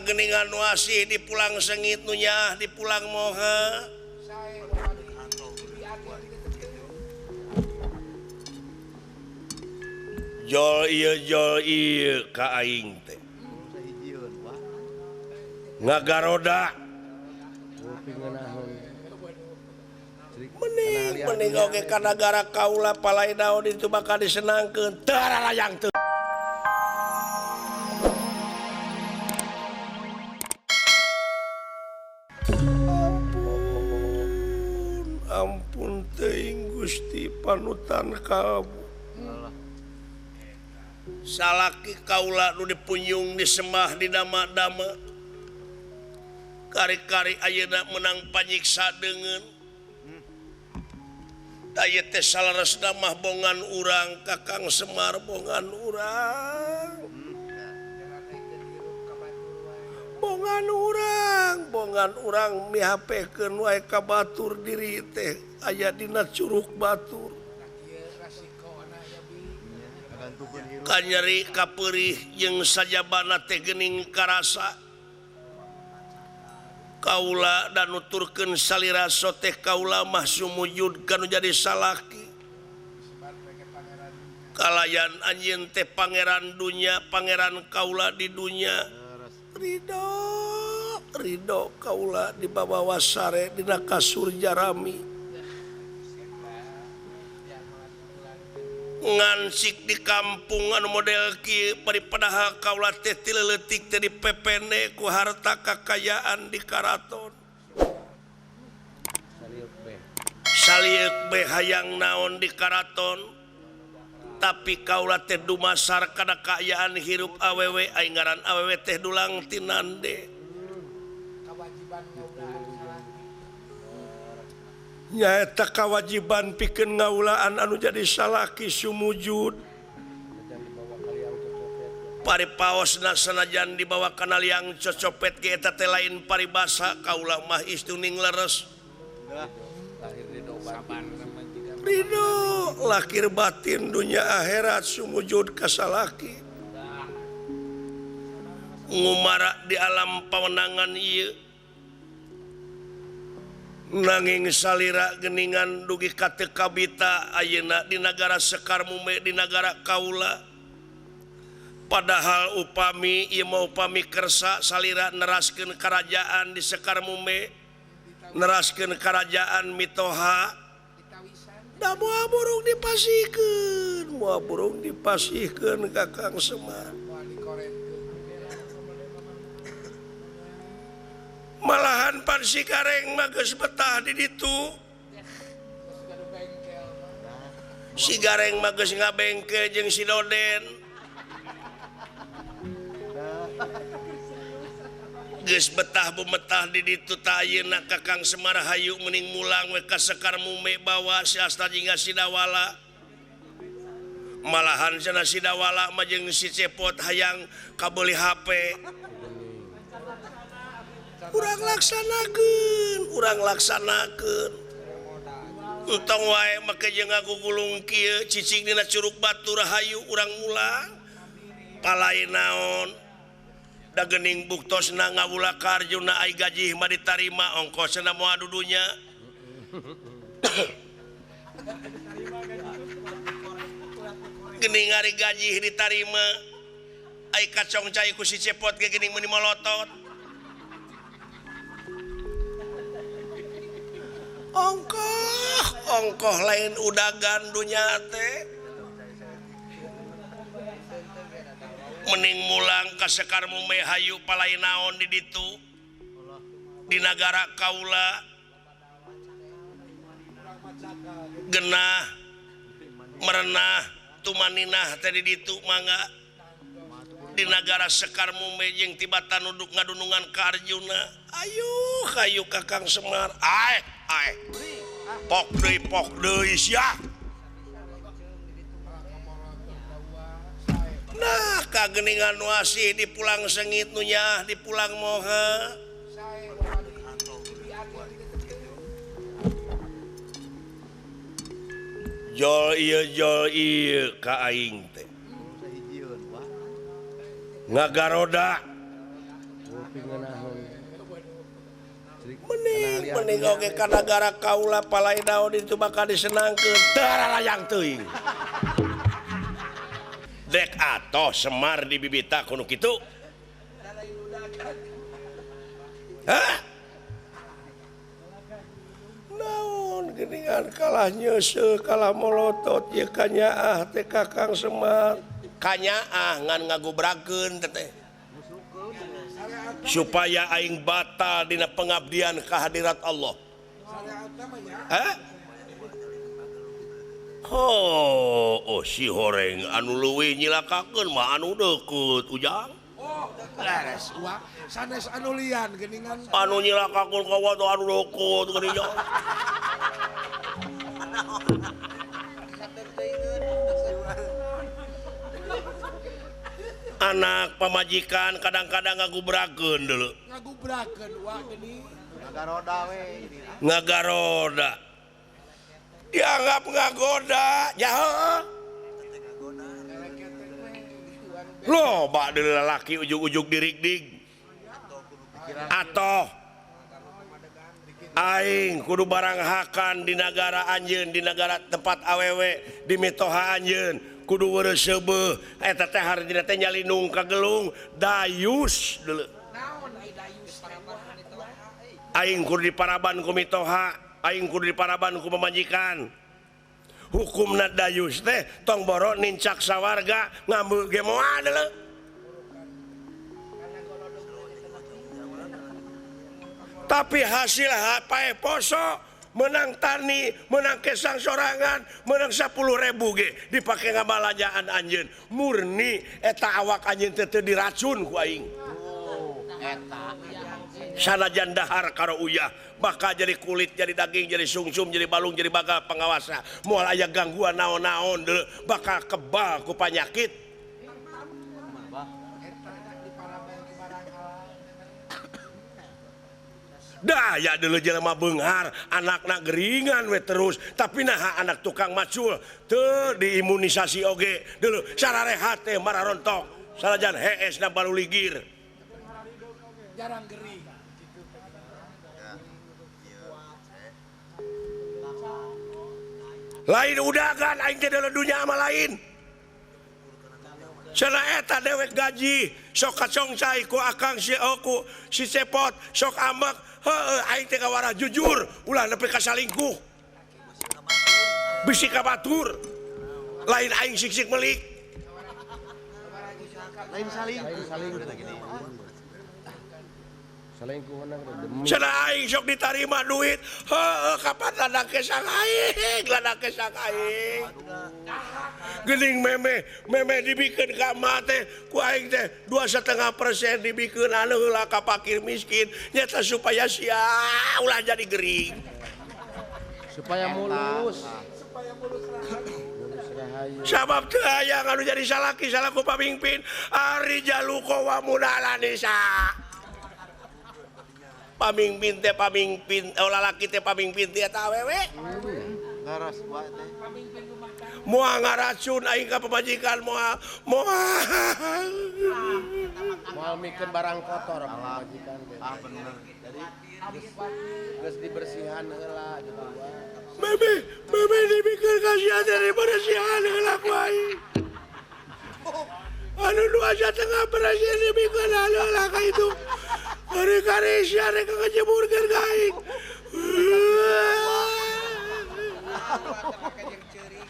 kageningan nu asih di pulang sengit nu nyaah di pulang moha. Jol ieu ka aing teh. Ngagaroda. Mending mending oge ka nagara kaula palai naon itu bakal disenangkeun teu ararayang teu. Ampun, ampun teuing Gusti panutan kamu. Salaki kaula nu dipunjung disembah di dama-dama. Kari-kari ayeuna menang panyiksa deungeun. Aya teh salaresna mah bongan urang Kakang Semar bongan urang. Bongan urang, bongan urang mihapekeun wae ka batur diri teh aya dina curug batur. Kanyeri kapeurih jeung sajabana teh geuning karasa. Kaula dan nuturkeun salira soteh kaula mah sumujud kanu jadi salaki. Kalayan anjeun teh pangeran dunya, pangeran kaula di dunya. Ridho, ridho kaula di babawa sare dina kasur jarami. Ngansik di kampung anu model kieu bari padahal kaula teh ti leutik teh dipepene ku harta kakayaan di karaton. Salieuk be hayang naon di karaton, tapi kaula teh dumasar kana kaayaan hirup awewe aing ngaran awewe teh dulang tinande. Nyaeta kawajiban pikeun ngaulaan anu jadi salaki sumujud. Paripaosna sanajan dibawa kana liang cocopet ge eta teh lain paribasa kaula mah istuning leres. Ridho lahir batin dunya akhirat sumujud ka salaki. Ngumara di alam pawenangan ieu. Nanging salira geningan dugi ka teu kabita ayeuna di nagara Sekar Mume di nagara kaula. Padahal upami ieu mah upami kersa salira neraskeun karajaan di Sekar Mume, neraskeun karajaan Mitoha. Da moal burung dipasihkeun, moal burung dipasihkeun Kakang Semar. Malahan pan si Gareng mah geus betah di ditu. Si Gareng mah geus ngabengkel jeung si Doden. Geus betah bumetah di ditu tah ayeuna Kakang Semar hayu meuning mulang we ka Sekar Mume bawa si Asta jeung si Dawala. Malahan cenah si Dawala mah jeung si Cepot hayang kabeuli HP. Urang laksanakeun, urang laksanakeun. Entong wae make jeung ngagugulung kieu cicing dina curug batur hayu urang mulang. Palai naon? Da geuning buktosna ngawula ka Arjuna ai gaji mah ditarima ongkosna moal dudunya. Geuning ari gaji ditarima ai kacong cai ku si Cepot ge geuning meuni molotot. Ongkoh, ongkoh lain udagan dunya teh. Mending mulang ka Sekar Mume hayu palai naon di ditu. Di nagara kaula. Genah, merenah, tumaninah teh di ditu mangga. Di nagara Sekar Mume jeung tibatan nuduk ngadunungan ka Arjuna. Ayo, hayu Kakang Semar. Ae, ae. Pok deui sia. Nah, kageningan nu asih di pulang sengit nu nyaah di pulang moha. Jol ieu ka aing teh. Ngagaroda. Mending mending oge ka nagara kaula palai daun itu bakal disenangkeun teu ararayang teuing. Dek atoh Semar di bibita kuno kitu. Hah? Naon geuningan kalah nyeuseuh kalah molotot ye kanyaah teh Kakang Semar. Kanyaah ngan ngagobrakeun teh. Supaya aing batal dina pengabdian kehadirat Allah. Hah? Oh, oh si horeng anu leuwih nyilakakeun mah anu deukeut Ujang. Oh, leres uang sanes anu lian geuningan. Anu nyilakakeun ka watu anu deukeut geuningan. Anak pamajikan kadang-kadang ngagubrakeun deuleu. Ngagubrakeun wa geuning. Ngagaroda we. Ngagaroda. Dianggap ngagoda, jaha. Loba deuleu lalaki ujug-ujug dirigdig. Atoh aing kudu barang hakan di nagara anjeun, di nagara tempat awewe, di mitoha anjeun. Kudu weureuh seubeuh eta teh hartina teh nyalinung ka gelung dayus deuleu. Aing kudu diparaban ku mitoha, aing kudu diparaban ku pamajikan. Hukumna dayus teh tong boro nincak sawarga ngambil ge moal deuleu. Tapi hasil pae poso menang tani, menang kesang sorangan, menang 10.000 ge dipake ngabalajaan anjeun. Murni eta awak anjeun teh teu diracun ku aing. Eta sanajan dahar karo uyah bakal jadi kulit, jadi daging, jadi sungsum, jadi balung, jadi bakal pengawasa. Moal aya gangguan naon-naon deuleu, bakal kebal ku panyakit. Dah ya dulu jelema beunghar, anakna geringan we terus, tapi naha anak tukang macul teu diimunisasi oge dulu sararehat teh mararontok sanajan hees na baluligir. Jarang gering. Lain udagan aing teh deuleu dunya mah lain. Cenah eta dewek gaji sok kacongcai ku akang si oku si cepot sok ambek heueuh aing teh kawarah jujur ulah nepi ka salingkuh bisi ka batur lain aing sik-sik melik lain saling cenah aing sok ditarima duit heueuh kapan ladang kesang aing ladang kesang aing geuning meme meme dibikeun ka emak teh ku aing teh 2,5% dibikeun anu heula ka fakir miskin nyata supaya sia ulah jadi gering supaya mulus rahayu. Sabab teu aya anu jadi salaki salaku pamimpin ari jaluko wa munalanisa pamimpin teh pamimpin oh lalaki teh pamimpin teh eta awewe garas wae teh moal ngaracun aing ka pamajikan moal moal moal mikeun barang kotor pamajikan teh. Ah bener. Jadi geus dibersihan heula gitu wae. Meme meme dibikeun kasihan dibersihan heula ku aing. Anu 2,5% dibikeun heula ka itu. Kari-kari sia rek ngajeburkeun ka aing.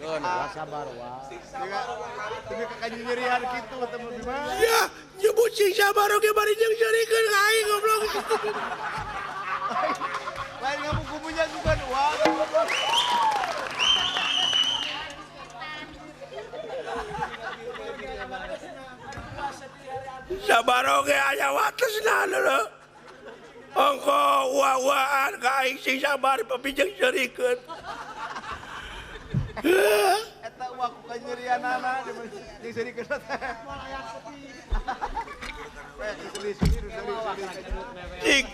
Keun wa sabar wa. Tapi ka nyerian kitu teh mah. Ya, nyebut sing sabar oge bari jeung seurikeun ka aing goblok. Lain ngamu kumunya juga wa. Sabar oge aya watesna deuleu. Ongko wa-waan ka aing sing sabar pepijeng seurikeun. Eta uang ku kanyerianana jeung seurikeun teh. Cik.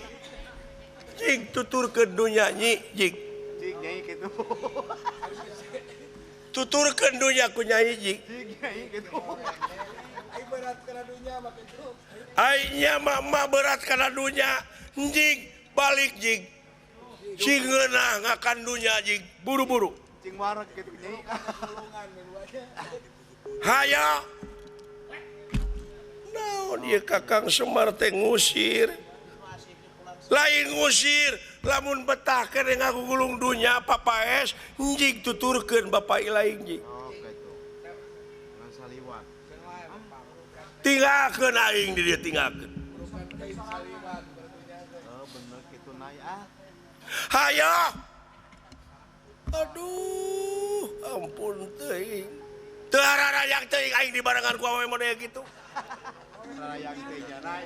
Cik tuturkeun dunya nyi, cik. Cik nyai kitu. Tuturkeun dunya ku nyai cik. Cik nyai kitu. Berat kana dunya mah kitu. Aing mah berat kana dunya. Jig balik jig. Sing ngeunah ngakan dunya jig buru-buru. Cing wareg kitu nyai. Hayo. Naon ieu Kakang Semar teh ngusir. Lain ngusir, lamun betah keneh ngagugulung dunya papaes jig tuturkeun bapak ilaing jig. Oh kitu. Ngan saliwat. Tinggalkeun aing di dieu tinggalkeun. Oh bener kitu nay ah. Hayo. Aduh, ampun teuing. Teu hararayang teuing aing dibarengan ku awewe model kitu. Hararayang teh nya nay.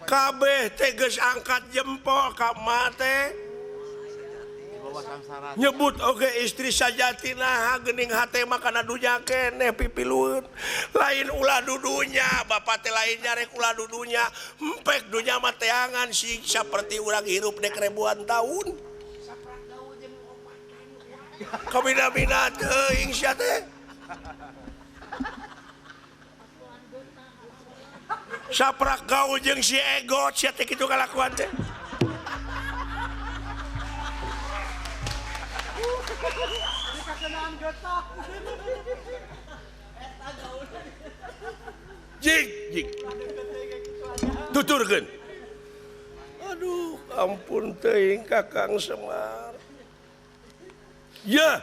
Kabeh teh geus angkat jempol ka emak teh. Nyebut oge istri sajati naha geuning hate mah kana dunya keneh pipilueun. Lain ulah dudunya, bapak teh lain nyarek ulah dudunya. Empek dunya mah teangan sih saperti urang hirup dek ribuan tahun. Kabina-bina teuing sia teh. Saprak gaul jeung si ego sia teh kitu kalakuan teh. Jig jig. Tuturkeun. Aduh, ampun teuing Kakang Semar. Ya,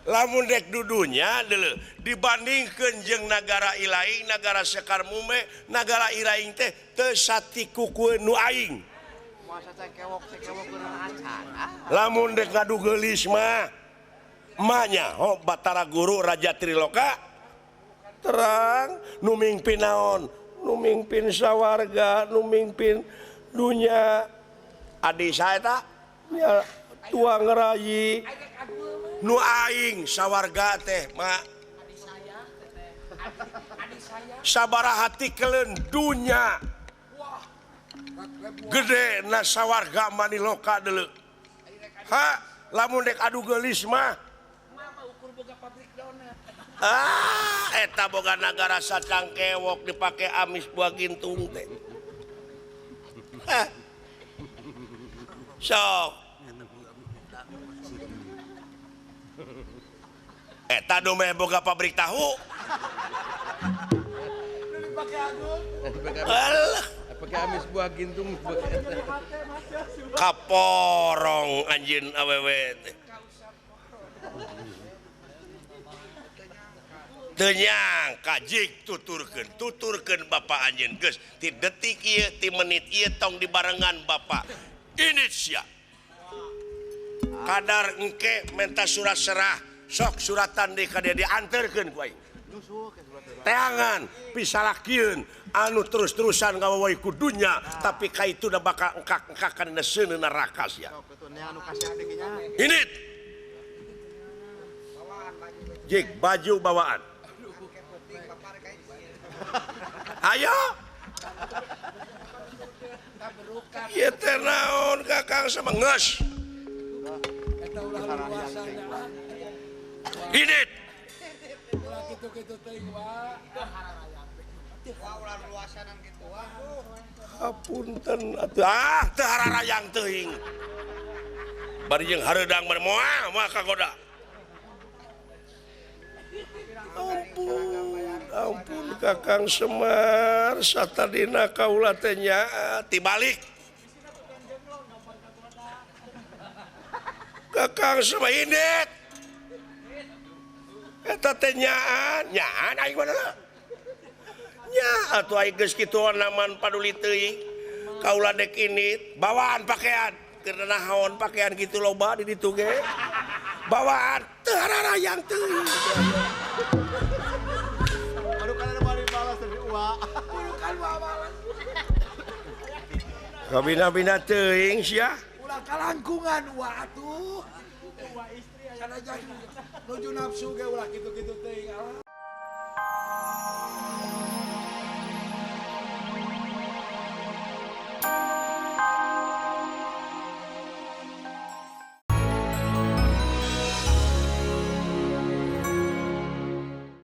lamun dek dudunya deuleu dibandingkeun jeung nagara ilaing, nagara Sekar Mume, nagara ilaing teh teu satikukueun nu aing. Lamun dek ngadu geulis mah emaknya ho Batara Guru Raja Triloka terang nu mingpin naon, nu mingpin sawarga, nu mingpin dunya. Adi saha eta? Nya tuang rayi. Nu aing sawarga teh mak sabaraha tikeleun dunya gede na sawarga maniloka deuleu. Ha lamun dek adu geulis mah ah eta boga nagara sacangkewok dipake amis buah gintung teh. Sok eta nu meh boga pabrik tahu. Alah, pakai amis buah gintung. Kaporong anjeun awewe teh. Teu nyangka jig tuturkeun, tuturkeun bapak anjeun geus ti detik ieu ti menit ieu tong dibarengan bapak. Ini sia. Kadar engke menta surat serah, sok suratan deui ka dia dianterkeun ku aing. Teangan pisalakieun anu terus-terusan ngawawai ku dunya tapi ka itu da bakal engkak-engkakan dina seuneu neraka sia. Ini jig baju bawaan. Ayo. Ieu teh naon Kakang sama geus. Ini hapunten atuh ah teu hararayang teuing. Bari jeung hareudang mah moal moal kagoda. Ampun, ampun Kakang Semar satadina kaula teh nyaat tibalik. Kakang Semar indit. Eta teh nyaan, nyaan aing mana? Nya atuh aing geus kitu naman paduli teuing. Kaula dek indit, bawaan pakaian. Keur naon pakaian kitu loba di ditu ge. Bawaan teu hararayang teuing. Kabina-bina teuing sia. Ulah kalangkungan wa atuh. Uwa istri sanajan nuju nafsu ge ulah kitu-kitu teuing.